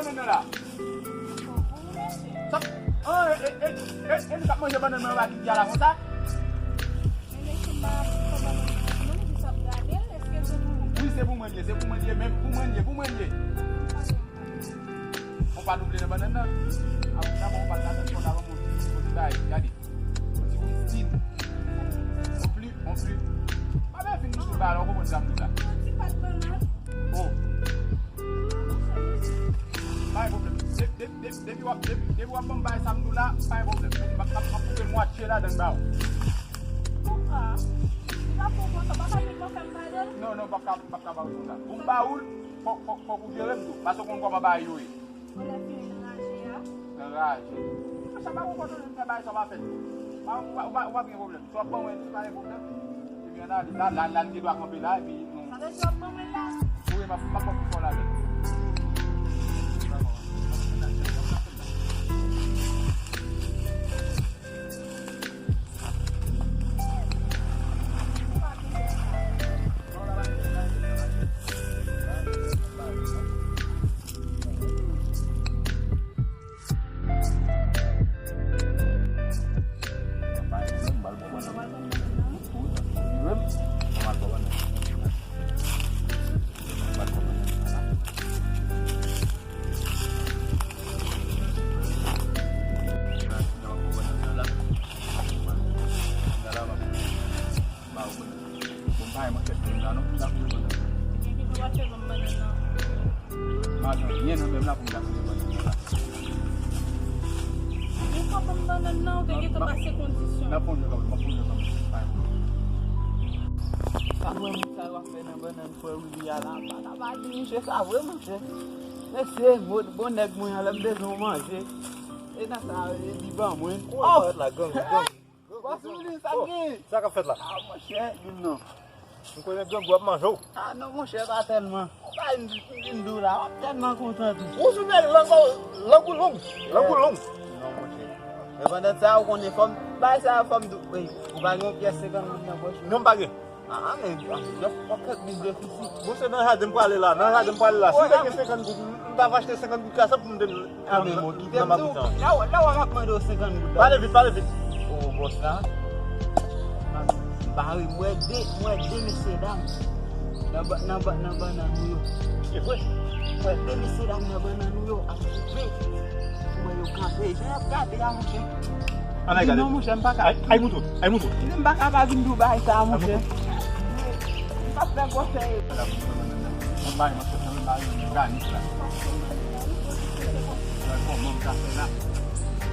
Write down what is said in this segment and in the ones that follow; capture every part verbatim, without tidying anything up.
Bannann nan la. Sa, ah, e, e, e, e, e nou k ap manje bannann nan, pa ki di a la konsa? Wi, se pou mwen li ye, se pou mwen li ye, menm pou mwen li ye, pou mwen li ye. On pa double nan bannann nan. Apre sa, bon, on pa ladan, on pa ladan, on ti bagay, gade. On ti Christine. On pli, on pli. Pa byen fin nou ba la, ou konprann sa m di la. Oh. Pa gen pwoblèm. De-, de-, de-, depi w ap, depi, depi w ap ban m bay sa m di w la, pa gen pwoblèm. M ap, m ap, m ap koupe mwatye ladan ba ou. Pouka? Ou pa konprann sa, papa, li pran fè m bay l? Non, non, p ap ka, p ap ka ba ou sa. Pou m ba ou l, fòk, fòk, fòk ou jere m tou. Paske ou konn kòman bagay yo ye. Anlè fini nan raje a. Nan raje. Sa pa gon kote nou fè bagay sa pa fèt. Pa, ou pa, ou pa, ou pa gen pwoblèm. Si w ap ban mwen, pa gen pwoblèm. Epi ann ale. La, la, la, li gen dwa kanpe la, epi nou. Sa vle di w ap ban mwen la? Wi, m ap, m ap fè w la, men. Ba ou bannann. Bon, pa yon manchèt pou mwen la, non, pou m ta fouye bannann. Ou te gentan pa fè ban m bannann nan. M pa gen anyen nan men m la pou m ta fouye bannann nan la. Ou pa ban m bannann nan, ou te gentan pase kondisyon. M ap fè yon jwe kanmenm, m ap fè yon jwe kanmenm. Pa yon pwoblèm. Sa nou wè moun sa yo ap fè nan bannann frè Willy a la, pa ta pa di misye sa vre, monchè. Mesye, bon, bon nèg mwen an, lè m bezwen yon manje, e nan sa, e li ban mwen. Ou ap parèt la, gang, gang. Bòs Willy, sa k gen? Sa k ap fèt la? Ah, monchè, di m non. M konnen grangou ap manje w. Ah non, monchè, pa tèlman. Ou pa vin, vin di w la, w ap tèlman kontan tou. Ou sou nèg lang ou, lang ou long. Lang ou long. Non, monchè. Men pandan sa, ou konnen fò m, bagay sa fò m di w, ey, ou pa gen yon pyès senkant goud nan pòch ou? Non, m pa gen. Ah, men, ah, w ap fè biznis. Bon, se nan jaden m prale la, nan jaden m prale la. Si m te gen senkant goud, m t ap achte senkant goud kasèp pou m te nan, nan magout lan. Lè w, lè w ap mande w senkant goud la. Pale vit, pale vit. O, bòs la. M pa ri, m wè de, m wè de mesye dam nan ba-, nan ba-, nan bannann ou yo. Se vre? M wè de mesye dam nan bannann ou yo ap koupe. M wè yo kanpe. Jan y ap gade a, monchè. Ann al gade. Di non, monchè, m pa ka. Ay, ay, mouton, ay, mouton. Di m pa ka pa vin Dubai sa, monchè. M pa fè gwosè. Mwen bay manchèt nan men bay ganis la. Wè kòman m ka fè la.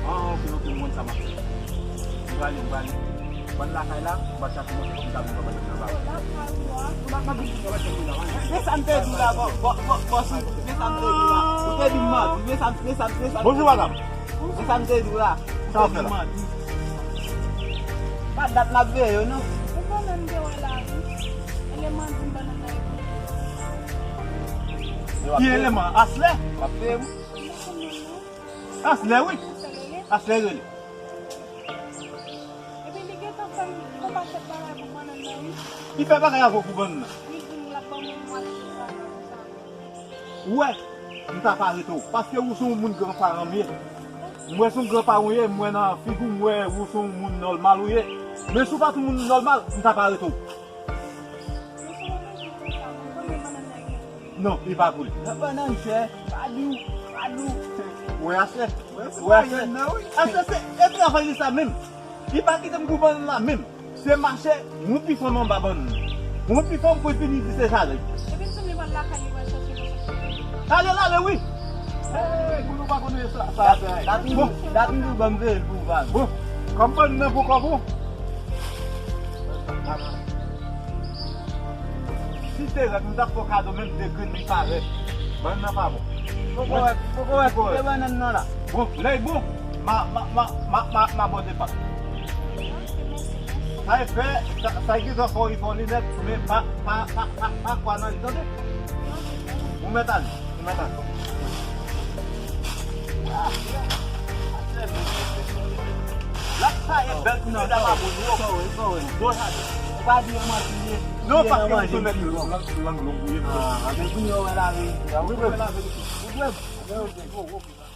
Ah, ok, ok, m konn sa m ap fè. M prale, m prale. Bann lakay la, m pa chache manchèt pou m ta vin pran bann nan ba ou. Ou pa ka vin pran manchèt pou m la. Men sa m te di w la, bò, bò, bò, bò, si, men sa m te di w la. Ou te di m manti, men sa, men sa, men sa. Bonjou, madanm. Men sa m te di w la. Sa w fè la? Pa dat m ap veye yo, non. Ou konnen m te wè la, wi. Eleman di m bannann nan e pou li. Ki eleman? Aslè? M ap veye, wi. M pa konn non, non. Aslè, wi. Aslè rele. Epi li gentan fè m fè yon pakèt bagay pou bannann nan, wi. Li fè bagay avè w pou bannann nan? Li di m l ap ban mwen mwatye sa, sa. Ou wè, m t ap arete w, paske ou se yon moun gran paran m ye. M wè se yon gran paran w ye, m wè nan figi w, m wè ou se yon moun nòmal ou ye. Men si w pa t yon moun nòmal, m t ap arete w. Non, li pa pou li. Nan bannann chè, pa di w, pa di w. Ou wè asè? Ou wè asè? Asè se, e travay li sa menm. Li pa kite m pou bannann la menm. Se mache, yon pifon m anba bannann. Yon pifon m pou l fini di se jalen. Epi m sanble pral lakay li pral chache mwen. Ale l ale wi. Hey, pou nou pa konnen sa, sa, sa. Dat m di w, dat m di w ban m veye l pou ou pa. Bon, kòm bannann nan poko bon. Si te rèd, m t ap fè w kado menm de grenn li pa rèd. Bannann nan pa bon. Poko wè, poko wè, koupe bannann nan la. Bon, lè l bon, m a, m a, m a, m a, m a, m a bòde pa. Sa e fè, sa, sa e gentan fè w, fè w linèt, men pa, pa, pa, pa, pa kwè nan li, tande? Ou mèt ale, ou mèt ale. Ah, yeah. Lap sa e bèl pou medam a bon yo. Ou pa di yo manti ye. Non, paske ou se mèt lang, lang long ou ye. Ah, men kounye a w wè laverite. Ou wè laverite. Ou dwe Lè yo gen gwo gwo.